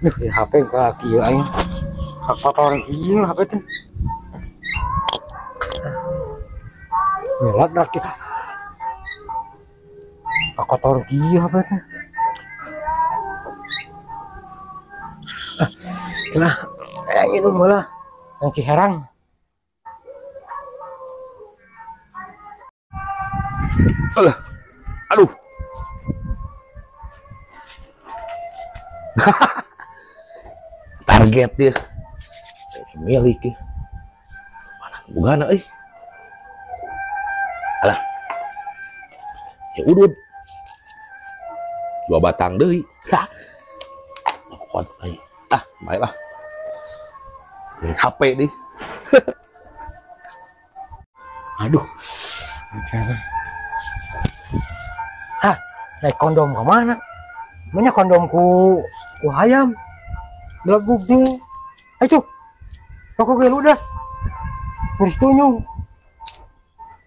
Nih HP ka kieu aing. Kotor kieu HP teh. Nyelat dah kita. Kotor kieu HP teh. Nah, ini malah yang Ciherang. Alah. Aduh. Target dia. Milik ya. Mana bugana euy. Alah. Ya udud. 2 batang deui. Hah. Kuat euy. Ah, baiklah. HP deh. Aduh. Hah, naik kondom ke mana? Mana kondom ku hayam. Belegug deh. Ayo, rokok gue ludas. Nulis tunyung.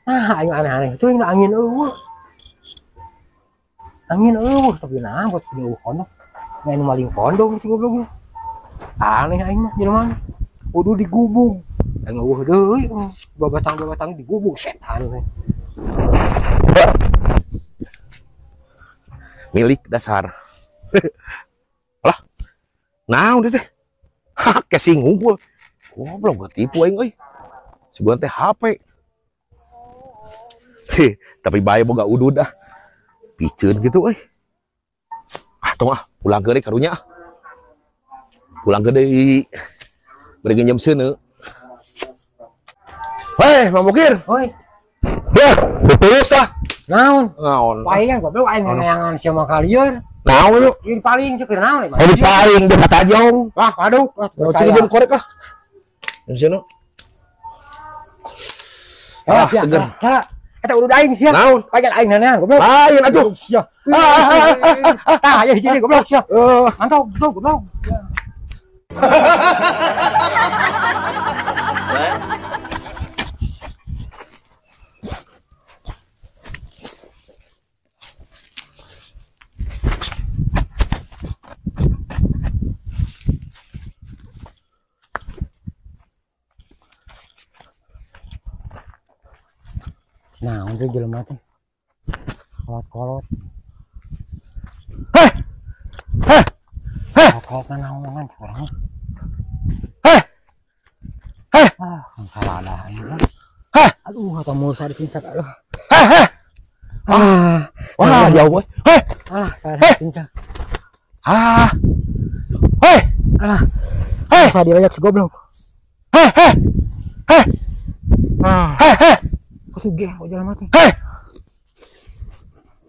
Nah, aing aneh-aneh itu ini angin eueuh. Angin eueuh tapi nah buat punya kondom. Nah, ini maling kondom si goblok. Aneh aing mah jelema. Udah digubung. Aing eueuh deui. 2 batang digubung setan. Milik dasar. Lah. Naon teh? Hah, casing unggul. Goblok gua tipu aing euy. Sugan teh HP. Tapi bae boga udud ah. Piceun gitu euy. Ah tong ah, pulang ke deui karunya ah. Pulang ke deui. Bari nginjem seuneu. Hei, Mang Bokir. Hoi. Dah, betul lah. Naon? Naon? Palingan goblok aing neangan sia mah kalieur. Naon lu? Ieu paling cek naon mah. Oh, paling di katajong. Wah, waduh. Cek jeung korek ah. Jeung seuneu. Ah, seger. Kala, eta udud aing sia. Naon? Pajan aing neangan goblok. Lain atuh. Sia. Ah, ya hiji goblok sia. Mantap, goblok. Nah, untuk jelema teh kolot-kolot. Heh. Heh. Heh. Kolot naongan urang. Heh. Heh. Ah, salah dah ini. Heh. Aduh, atau mulsa dipincak aduh. Heh, heh. Ah, wah, jauh euy. Heh. Alah, salah dipincak. Ah. Heh. Alah. Heh, salah diajak si goblok. Heh, heh. Heh. Ah. Heh, heh. Sugih jalan mati. Hei.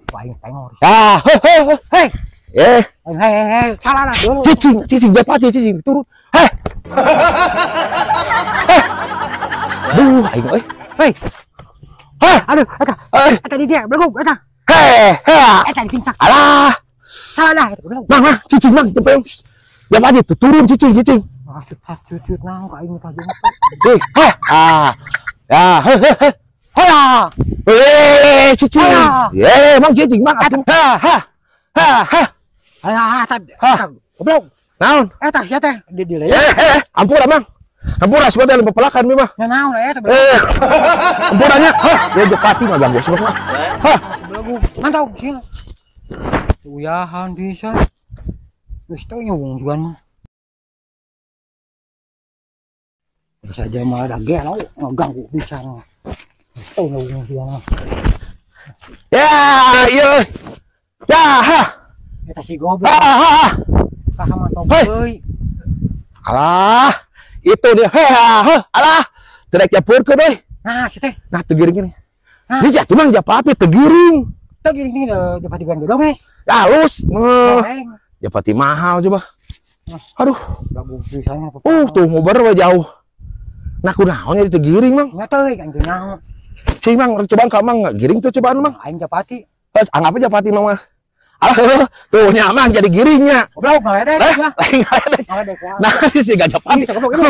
Paling tengor. Ah, hei, hei, hei. Eh. Hei, hei, salah lah dulu. Cicing, cicing, japati cicing, turun. Hei. Hei. Duh, aing euy. Hei. Hei, aduh, eta. Eta di dia, belegug eta. Hei, hei. Eta dipincak. Alah. Salah lah, goblok. Mang, mang, cicing, mang, tempe. Japati tuh turun cicing, cicing. Ah, cut naon ka aing tah jeung. Eh, heh. Ah. Ya, hei, hei, hei. Hoya. Eh, cicing. Eh, mang cicing, mang atuh. Ha, ha. Ha, ha. Ha, ha, goblok. Naon? Eta sia teh di di. Eh, ampura, Mang. Ampura suka teh pepelakan mah. Ya naon eta. Eh. Ampura nya. Hah, dia jepati mah ganggu sebab mah. Hah. Belegu. Mantap sia. Uyahan bisa. Geus teu nyung juan mah. Bisa aja malah dah gelo ngeganggu pisan. Oh, ya, iya. Ya, ha. Eta si goblok. Ha, ha. Saha mantap euy. Alah, itu dia. He, ha, alah. Teu rek capurkeun euy. Nah, si teh. Nah, teu giring ini. Nah. Jadi atuh mang japati teu giring. Teu giring ini japati gua dong, guys. Halus. Japati mahal coba. Aduh. Lagu pisan. Tuh nguber we jauh. Nah, kunaon jadi teu giring, Mang? Nya teuing anjing naon. Cing Mang, cobaan ka Mang giring tuh cobaan Mang. Aing japati. Terus anggap aja japati Mang mah. Alah, tuh nya Mang jadi giringnya. Goblok ngaledek ya. Lain ngaledek. Nah, si gak japati. Goblok ini.